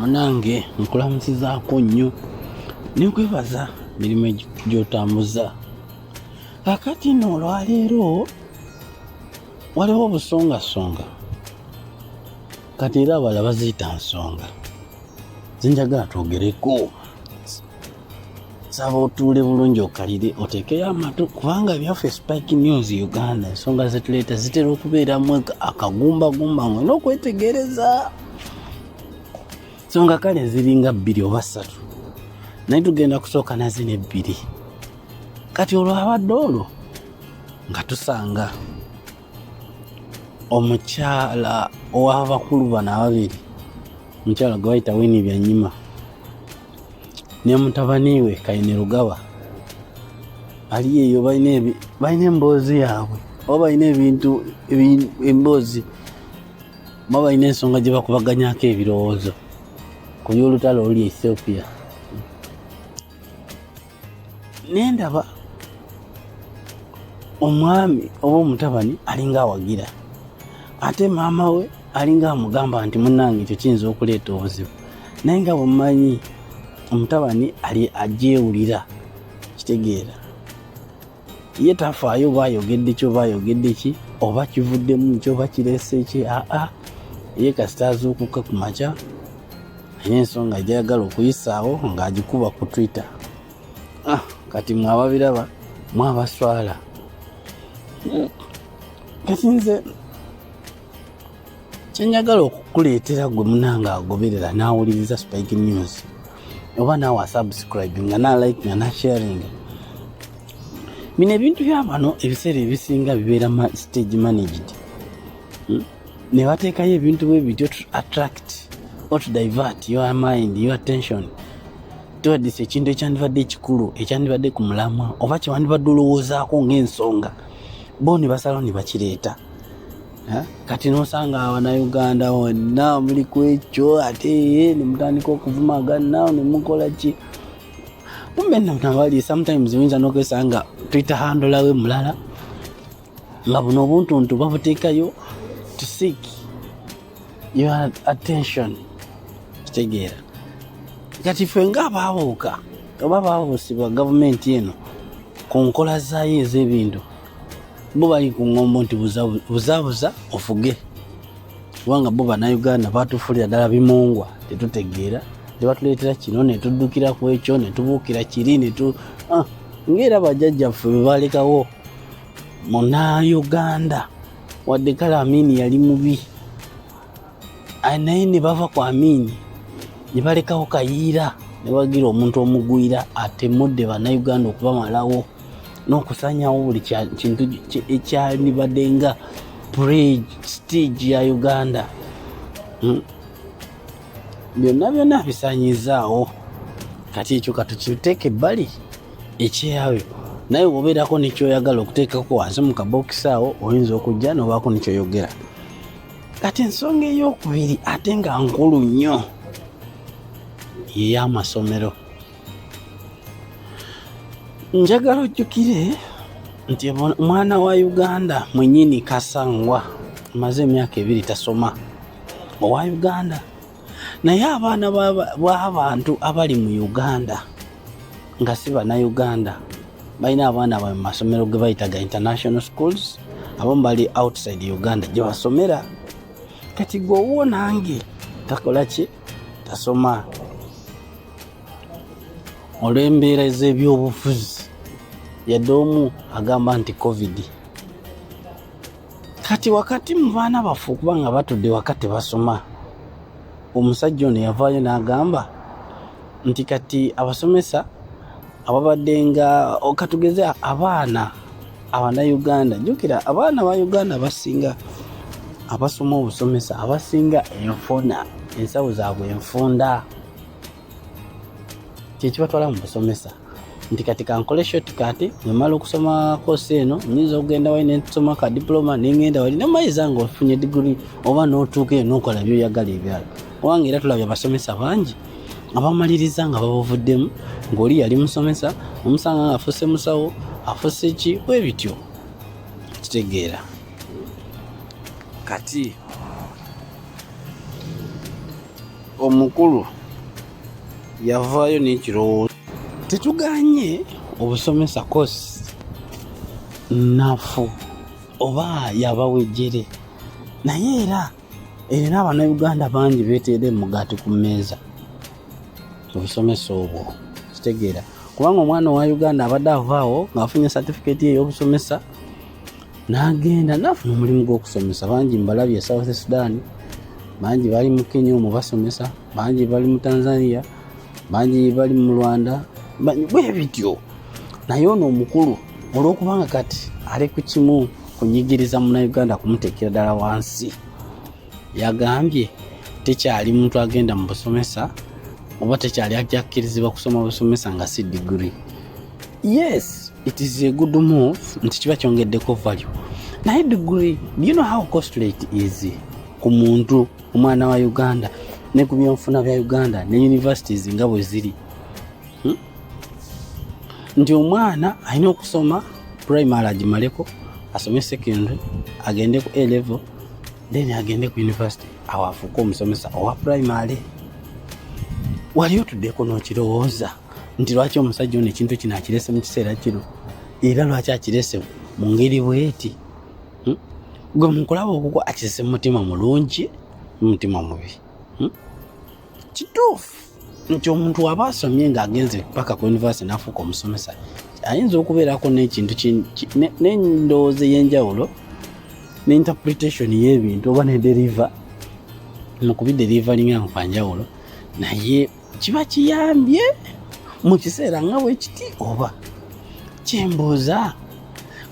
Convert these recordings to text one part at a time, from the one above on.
Munange nkulamusizaako nnyo nenkwebaza mirimu gy'otambuza. Kakati no olwaleero waliwo obusongasonga, kati era abalala baziyita nsonga zenjagala twogereko. Nsaba otuule bulungi okalire oteekeyo amatu, kubanga byaffe Spike News Uganda ensonga zetuleeta zitera okubeeramu akagumbagumba nga olina okwetegereza. Nsonga kale ziringa bbiri oba ssatu, naye tugenda kusooka na zino ebbiri. Kati olwo abadde olwo nga tusanga omukyala ow'abakulu bano ababiri, omukyala gwe bayita Winnie Byanyima ne mutabani we Kainerugaba, ali eyo balina emboozi yaabwe oba balina ebintu emboozi oba balina ensonga gye bakubaganyako ebirowoozo ku by'olutalo oluli Ethiopia. Nendaba omwami oba omutabani alinga awagira, ate maama we alinga amugamba nti munnange ekyo kiyinza okuleeta obuzibu, naye nga bwemumanyi omutabani ali agyewulira, kitegeera ye tafaayo oba ayogedde ki oba ayogedde ki oba kivuddemu ki oba kireese ki, aa ye kasita azuukuka ku makya alina ensonga gyayagala okuyisaawo ng'agikuba ku Twitter. Kati mwe ababiraba mwabaswala. Kati nze kyenjagala okukuleetera gwe munange agoberera n'awuliriza Spike News oba naawe asubscribe nga na like nga na sharing, bino ebintu byabano ebiseera ebisinga bibeera stage managed, Ne bateekayo ebintu bwe bityo to attract or to divert your mind, your attention towards ekintu ekyandibadde ekikulu, ekyandibadde ku mulamwa oba kyewandibadde olowoozaako ng'ensonga, bo ne basalawo ne bakireeta. Kati nosanga abanauganda bonna muli ku ekyo, ate ne mutandika okuvumagana ne mukola ki. Kumbe nno nabali sometimes oyinza n'okwesanga Twitter handle we mulala nga buno obuntuntu babuteekayo to seek your attention, kitegeera. Kati ffe ng'abaabuuka oba baabuusibwa gavumenti eno ku nkola zaayo ez'ebintu, bo bali ku ŋŋombo nti buzaabuza ofuge, kubanga bo bannayuganda batufuulira ddala bimungwa, tetutegeera, tebatuleetera kino ne tuddukira ku ekyo ne tubuukira kiri ne tu ng'era bajjajjaffe bwe balekawo munnayuganda. Wadde kale Amini yali mubi, naye ne bava ku Amini ne balekawo Kayiira ne bagira omuntu omugwira atemudde bannayuganda okubamalawo n'okusanyawo buli kintu ekyandibadde nga prestige ya Uganda. Byonna byonna bisanyizaawo. Kati ekyo katukiteeka ebbali ekyabyo, naye bw'obeerako nekyoyagala okuteekako wansi mu kabokisi awo, oyinza okujja n'obaako nekyoyogera. Kati ensonga ey'okubiri ate nga nkulu nnyo ey'amasomero, njagala ojjukire nti omwana wa Uganda mwennyini kasangwa amaze emyaka 2 tasoma owa Uganda, naye abaana b'abantu abali mu Uganda nga si bannayuganda balina abaana baabwe mu masomero ge bayita ga international schools, abamu bali outside Uganda gye basomera. Kati gwe owuwo nange takola ki, tasoma olw'embeera ez'ebyobufuzi, yadde omu agamba nti COVID. Kati wakati mu baana baffe okuba nga batudde waka tebasoma, omusajja ono yavaayo n'agamba nti kati abasomesa ababadde nga katugeze abaana abannayuganda, jjukira abaana ba Uganda abasinga abasoma obusomesa abasinga enfuna ensawo zaabwe enfunda, kyekibatwala mu busomesa, nti kati kankole shortcut, bwemala okusoma course eno nyinza okugenda wali nensoma ka diploma nengenda wali nemayiza nga ofunye degree oba n'otuuka eyo n'okola byoyagala ebyalo. Kubanga era tulabye abasomesa bangi abamaliriza nga babuvuddemu, ng'oli yali musomesa omusanga nga afuuse musawo, afuuse ki, bwe bityo, kitegeera. Kati Omukulu yavaayo n'ekirowoozo, tetuganye obusomesa course nafu oba yabawejjere, naye era erina Abannayuganda bangi beeteera emugaati ku mmeeza obusomesa obwo. Kitegeera, kubanga omwana owa Uganda abadde avaawo ng'afunye certificate ye ey'obusomesa, n'agenda n'afuna omulimu gw'okusomesa. Bangi mbalabye e South Sudan, bangi bali mu Kenya omwo basomesa, bangi bali mu Tanzania, bangi bali mu Rwanda, bwe bityo. Naye ono omukulu, olw'okubanga kati ali ku kimu kunyigiriza Munnayuganda, kumuteekera ddala wansi, yagambye tekyali muntu agenda mu busomesa oba tekyali ajja kukkirizibwa kusoma busomesa nga si degree. Yes, it is a good move nti kiba kyongeddeko value, naye degree, do you know how costly it is ku muntu omwana wa Uganda ne ku byenfuna bya Uganda ne universities nga bwe ziri? Nti omwana alina okusoma primary agimaleko, asome secondary, agende ku A level, then agende ku university, awo afuuke omusomesa owa primary. Wali otuddeko n'okirowooza nti lwaki omusajja ono ekintu kino akirese mu kiseera kino, era lwaki akirese mu ngeri bweti? Gwe mukulaba okukwo, akirese mu mutima mulungi, mu mutima mubi? Kituufu nti omuntu waba asomye ng'agenze paka ku university n'afuuka omusomesa, ayinza okubeerako n'ekintu n'endowooza ey'enjawulo ne interpretation y'ebintu oba ne deliver mu kubideliveringa nga kwanjawulo, naye kiba kiyambye mu kiseera nga bwe kiti? Oba kyembuuza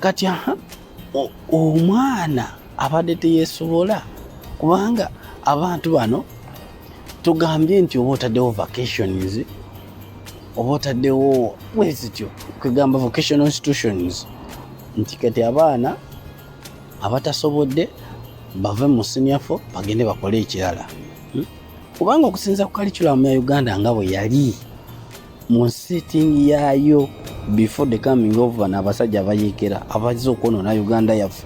kati, aha, omwana abadde teyeesobola, kubanga abantu bano tugambye nti oba otaddewo vacations oba otaddewo bwezityo, kwegamba vocational institutions, nti kati abaana abatasobodde bave mu senior four bagende bakole ekirala. Kubanga okusinza ku curriculum ya Uganda nga bwe yali mu setting yaayo before the coming of bano abasajja abayeekera abazze okwonoona Uganda yaffe,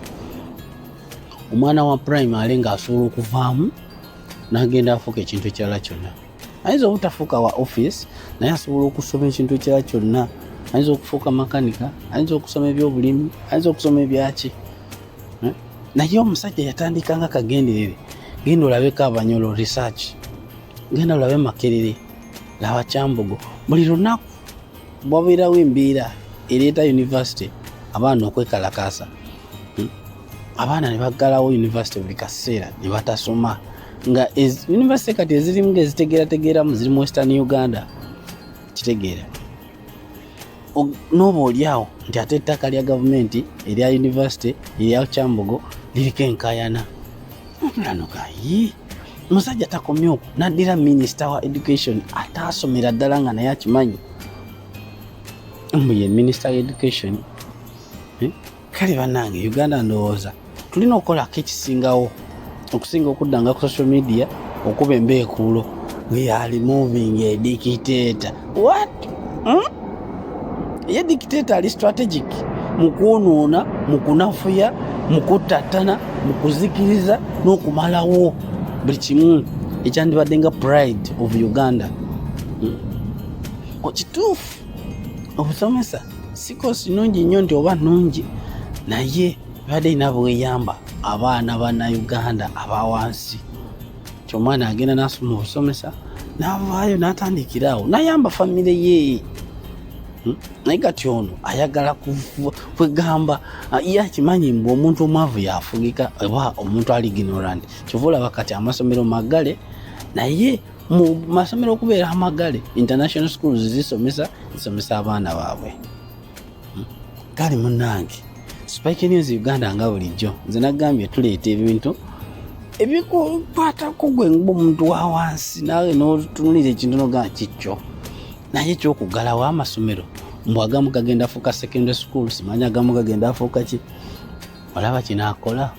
omwana wa primary ng'asobola okuvaamu n'agenda afuuka ekintu ekirala kyonna. Ayinza obutafuuka wa office, naye asobola okusoma ekintu ekirala kyonna. Ayinza okufuuka makanika, ayinza okusoma ebyobulimi, ayinza okusoma ebyaki. Eh? Naye omusajja yatandika nga kagenderere, genda olabeko Abanyolo research, genda olabe Makerere, laba Kyambogo. Buli lunaku wabeerawo embeera ereeta university abaana okwekalakaasa. Abaana ne baggalawo university buli kaseera ne batasoma, nga university kati ezirimu nga ezitegeerategeeramu ziri mu Western Uganda. Kitegeera n'oba oliawo nti ate ettaka lya gavumenti erya university erya Kyambogo liriko enkayana. Notulanoga yi omusajja takomye okwo, n'addira minisita wa education ataasomera ddala nga naye akimanyi mbu ye minisita wa education. Eh? Kale bannange, Uganda ndowooza tulina okukolako ekisingawo okusinga okuddanga ku social media okuba embeekuulo, "We are removing a dictator." What? Ye dictator ali strategic mu kwonoona, mu kunafuya, mu kuttattana, mu kuzikiriza n'okumalawo buli kimu ekyandibadde nga pride of Uganda. Kituufu obusomesa si course nungi nnyo nti oba nungi, naye ebadde erina bweyamba abaana Bannayuganda abawansi, ti omwana agenda n'asoma obusomesa n'avaayo n'atandikira awo n'ayamba famire ye. Naye kati ono ayagala kwegamba ye akimanyi mbu omuntu omwavu yafugika oba omuntu ali ignorant. Kyova olaba kati amasomero maggale, naye mu masomero okubeera amagale, international schools zisomesa, zisomesa abaana baabwe. Kale munnange, Spike News Uganda nga bulijjo nze nagambye tuleeta ebintu ebikukwatako gwe ngaomuntu wa wansi, naawe notunulira ekintu nogaa kikyo. Naye ekyokuggalawo amasomero, mbu agamu gagenda afuuka secondary school, simanyi agamu gagenda afuuka ki, olaba kinaakola?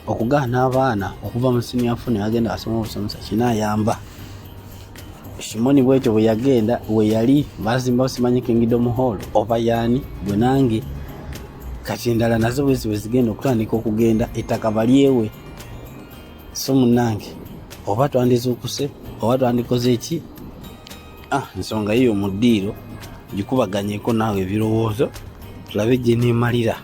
Okugaana abaana okuva mu senior four ne bagenda basoma obusomesa kinaayamba? Shimoni bwetyo bwe yagenda, we yali bazimbawo simanyi Kingdom Hall oba yaani gwe nange. Kati endala nazo bwezi bwe zigenda okutandika okugenda, ettaka balyewe. So munnange, Oba twandizuukuse oba twandikoze ki? Ensonga yiyo mu ddiiro, gikubaganyeko naawe ebirowoozo, tulabe gye neemalira.